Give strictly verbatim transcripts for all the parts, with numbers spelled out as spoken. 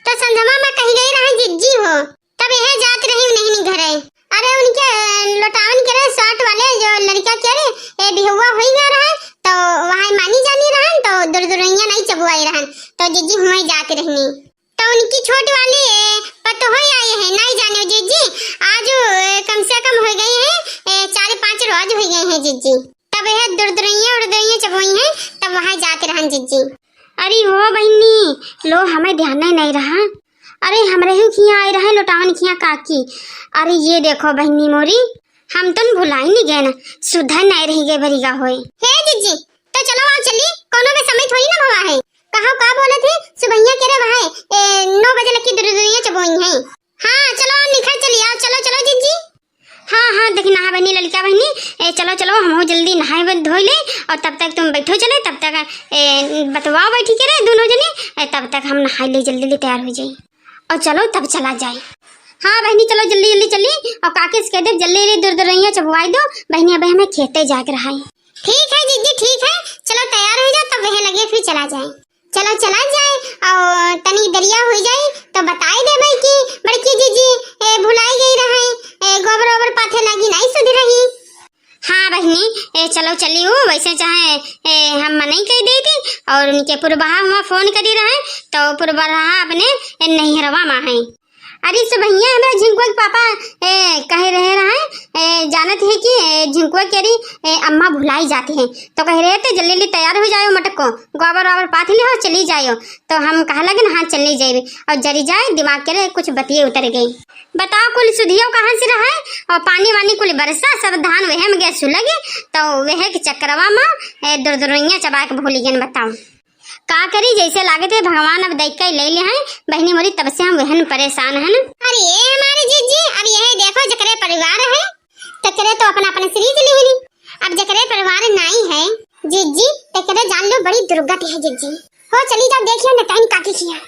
तो संझवा मा कही गई रहा जिज्जी हो, तब यह जात रही उन्हीं घरे। अरे उनके, अ, लोटावन के रे, साठ वाले जो लड़का के रे, ए, बिहुआ होई गया रहा, तो वहाँ मानी जानी रहन, तो दुरदुरैया नहीं चबुआई रहन, तो जिज्जी हुआं जात रहनी। तो उनकी छोट वाली, ए, पतोह आई है, नहीं जाने जिज्जी, आज, ए, कम से कम हो गई है, ए, चार पाँच रोज हो गए हैं जिज्जी। तब यह दुरदुरैया उरदुरैया चबोई हैं, तब वहाँ जात रहन जिज्जी। अरे हो बहिनी, लो हमें ध्यान नहीं, नहीं रहा। अरे हमरे ही खिया आए रहे लोटावन खिया काकी। अरे ये देखो बहिनी मोरी, हम तुन भुलाई नहीं गए ना, सुधा नहीं रही गए बरिगा होए। हे जिज्जी, तो चलो आओ चली, कोनो में समय थोड़ी ना भवा है। कहा का बोले थे, सुबहिया के रे वहाँ, ए, नौ बजे लगी दुरदुरैया चबोई हैं। हाँ चलो निखर चली आओ, चलो चलो जिज्जी। हाँ, हाँ, देखी नहा बहिनी, ललिका बहिनी, ए, चलो, चलो, हमहू जल्दी नहाए बन-, धोई ले, और तब तक तुम बैठो चले, तब तक, ए, बतवाओ बैठी के रे दोनों जने, ए, तब तक हम नहाई ले, जल्दी, जल्दी तैयार हो जाई, और चलो, तब चला जाए। हाँ बहिनी, चलो, जल्दी, जल्दी चली, और काकी से कह दे, जल्दी, जल्दी दुरदुरैया चबवाई दो, बहिनी, अबे हमें खेते जाके रहा है। ठीक है जिज्जी, ठीक है, चलो, तैयार हो जाओ, तब वह लगे फिर चला जाए। चलो चला जाए, और तनी दरिया हो जाए तो बताई देबे कि बड़की जिज्जी, ए, भुलाई गई रहे, ए, गोबर ओबर पाथे लागी नहीं सुध रही। हाँ बहिनी, ए, चलो चली हूँ, वैसे चाहे, ए, हम मना ही कह देती, और उनके पुरबहा हुआ फोन करी रहे, तो पुरबहा अपने, ए, नैहरवा मा है। अरे सुबहिया हमरा झिंकुआ के पापा, ए, कहे रहे रहे, ए, जानत है कि, ए, झिंकुआ के अरी, ए, अम्मा भुलाई जाती है, तो कहे रहे थे जल्दी जल्दी तैयार हो जायो मटको, गोबर वाबर पाथ लिहो चली जायो। तो हम कहा लगन हाँ चली जाए, और जरी जाए दिमाग के रे कुछ बतिये उतर गई। बताओ कुल सुधियो कहाँ से रहे, और पानी वानी कुल बरसा, सब धान वह में गए सुलगे, तो वह के चक्करवा मा, ए, दुरदुरैया चबा के भूली गन। बताओ का करी, जैसे लागत है भगवान अब दैका ही ले ले हैं। बहिनी मोरी, तब से हम वहन परेशान हन। अरे ये हमारे जिज्जी, अब यह देखो जकरे परिवार है, तकरे तो अपना अपने सीरीज लिहनी, अब जकरे परिवार नाई है जिज्जी, तकरे जान लो बड़ी दुर्गति है जिज्जी। हो चली जाओ देखियो नटाइन काकी किया।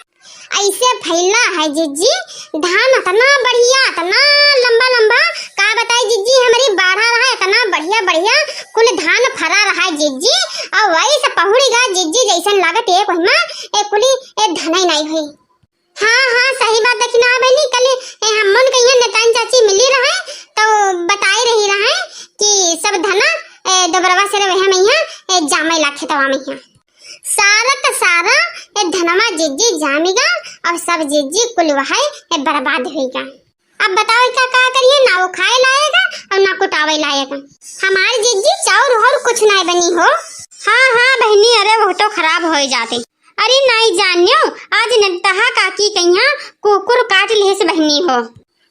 ऐसे फैला है जिज्जी, धान इतना बढ़िया, इतना लंबा लंबा, का बताई जिज्जी, हमारी बाढ़ा रहा, इतना बढ़िया बढ़िया कुल धान फरा रहा है जिज्जी, और वही से पहुड़ी गा जिज्जी, जैसन लागत एक ओहिमा ए कुली ए धनई नहीं हुई। हाँ, हाँ, सही बात। देखी ना बहिनी, कल ए हमन कहिया नेतान चाची मिली रहे, तो बताई रही रहे कि सब धना ए दोबरवा से रहे हम यहाँ ए जामे ला खेतवा में यहाँ। सारा का सारा ए धनवा जिज्जी जामिगा और सब जिज्जी कुल वहाई ए बर्बाद हुईगा। अब बताओ का, का करिए, ना वो खाए लाएगा और ना कुटावे लाएगा। हमारे जिज्जी चाउर और कुछ ना बनी हो। हाँ, हाँ बहिनी, अरे वो तो खराब हो जाते। अरे नाई जान्यो, आज नटहा काकी कहिया कुकुर काट लिहे से बहिनी हो।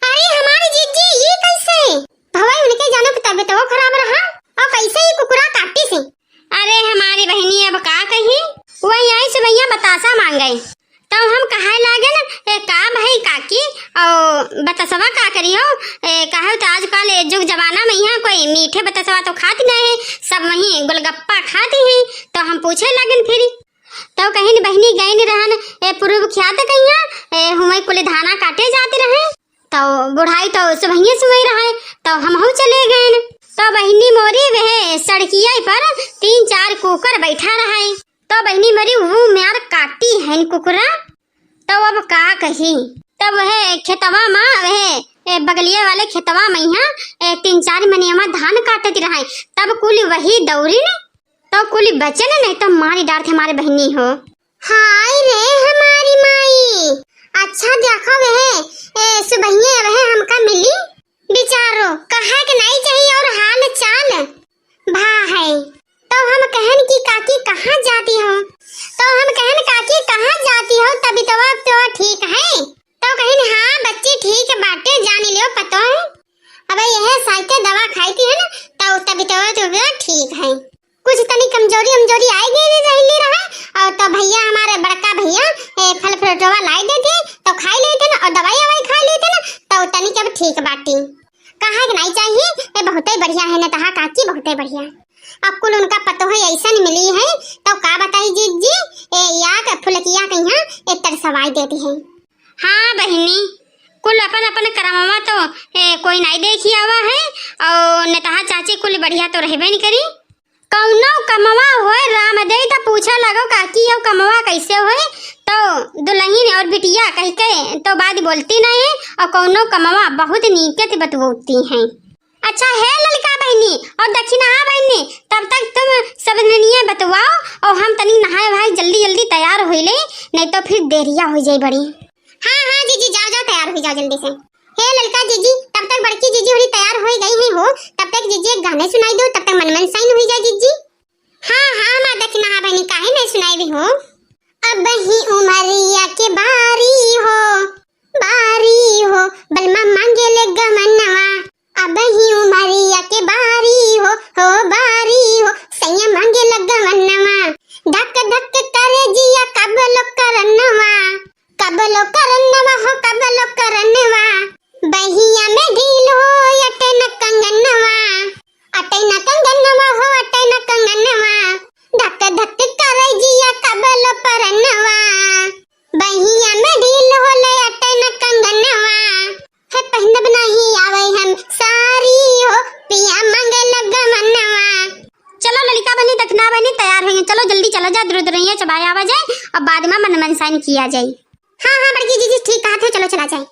अरे हमारे जिज्जी, ये कैसे? भवा उनके जानो कि तबीयत वो खराब रहा और कैसे ही कुकुरा काटी से। अरे हमारी बहिनी अब का कही, वही आई से भैया बतासा मांगे। तो हम कहे लागे ना, "ए, का भाई काकी, और बतासवा का करियो? ए, कहे तो आजकल ए जुग जमाना में यहाँ कोई मीठे बतासवा तो खाती नहीं है, सब वहीं गोलगप्पा खाती हैं।" तो हम पूछे लगन फिर, तो कहिन बहिनी गइन रहन, ए, पूर्व ख्यात कहिया, ए, हुए कुल धाना काटे जाते रहे। तो बुढ़ाई तो सुबहिये सुबह रहे, तो हमहू चले गए। तो बहिनी मोरी वह सड़किया पर तीन चार कुकुर बैठा रहे। तो बहिनी मोरी वो म्यार काटी है कुकुरा। तो अब का कही, तब वह खेतवा मा, वह, ए, बगलिया वाले खेतवा में यहाँ, ए, तीन चार मनिया मा धान काटत रहे, तब कुल वही दौड़ी ने तो कुली बचे न, नहीं तो मारी डारत हमारे बहिनी हो। हाय रे हमारी माई, अच्छा देखो वह, ए, सुबहिये वह हमका मिली। बिचारो, कहे के नहीं चाहिए और हाल चाल भा है। तो हम कहन कि काकी कहाँ जाती हो? तो हम कहन काकी कहाँ जाती हो, तबीयतवा तो ठीक है? तो कहिन हाँ बच्ची ठीक बाटे, जान लियो पतो है। अब यह साइके दवा खाई थी है ना, तो तबीयतवा तो ठीक है। कुछ तनी कमजोरी अमजोरी आई गई रहली रहे, और तो भैया हमारे बड़का भैया, ए, फल फ्रूटवा लाई देते, तो खाई लेते ना, और दवाई ववाई खाई लेते ना, तो तनी के अब ठीक बाटी। कहा के नहीं चाहिए, ए, बहुते बढ़िया है नटहा काकी, बहुते बढ़िया। अब कुल उनका पतो है ऐसन मिली है, तो का बताई जिज्जी, ए, या के फुलकिया के यहाँ ए तरसवाई देती है। हाँ बहिनी, कुल अपन अपन करमवा तो, ए, कोई नहीं देखी आवा है, और नटहा चाची कुल बढ़िया तो रहबे नहीं करी। कौनो कमवा होए राम दे त पूछे लगो काकी, यो कमवा कैसे होए? तो दुलहिन और बिटिया कहि के तो बात बोलती नहीं है और कौनो कमवा बहुत नीके से बतवती हैं। अच्छा हे ललिका बहिनी और दक्षिणहा बहिनी, तब तक तुम सब जनिए बतवाओ और हम तनी नहाए वहाए जल्दी जल्दी तैयार होइ ले, नहीं तो फिर देरिया होइ जाई बड़ी। हाँ, हाँ जीजी, जाओ, जाओ, तैयार होइ जाओ जल्दी से। हे ललिका जीजी, तब तक बड़की जीजी होरी तैयार होइ गई ही हो, तब तक जीजी एक गाने सुनाई दो, तब तक मन मनसाइन होइ जाए जीजी। हाँ, हाँ, हमार दक्षिणहा बहिनी, काहे नहीं सुनाई भी हो? अबही उमरिया के बारी हो, बारी हो, बलमा मांगे ले गमनवा। अबही उमरिया के बारी हो, हो बारी हो, सैया मांगे ले गमनवा। धक धक करे जिया कबलो करनवा, कबलो करनवा हो, कबलो करनवा। बहिया में ढील हो, अटे न कंगनवा, अटे न कंगनवा हो, अटे न कंगनवा। धक धक करे जिया कबलो परनवा, बहिया में ढील होले अटे न कंगनवा। हे पहिनब नाही आवे हम सारी हो, पिया मांगे लगमनवा। चलो ललिका बहिनी, दक्षिणहा बहिनी तैयार होइ गई, चलो जल्दी चला जाए, दुर दुरैया चबाया आवा जाए, अब बाद में मन मनसाइन किया जाए। हाँ, हाँ बड़की जीजी, ठीक कहा थे, चलो चला जाए।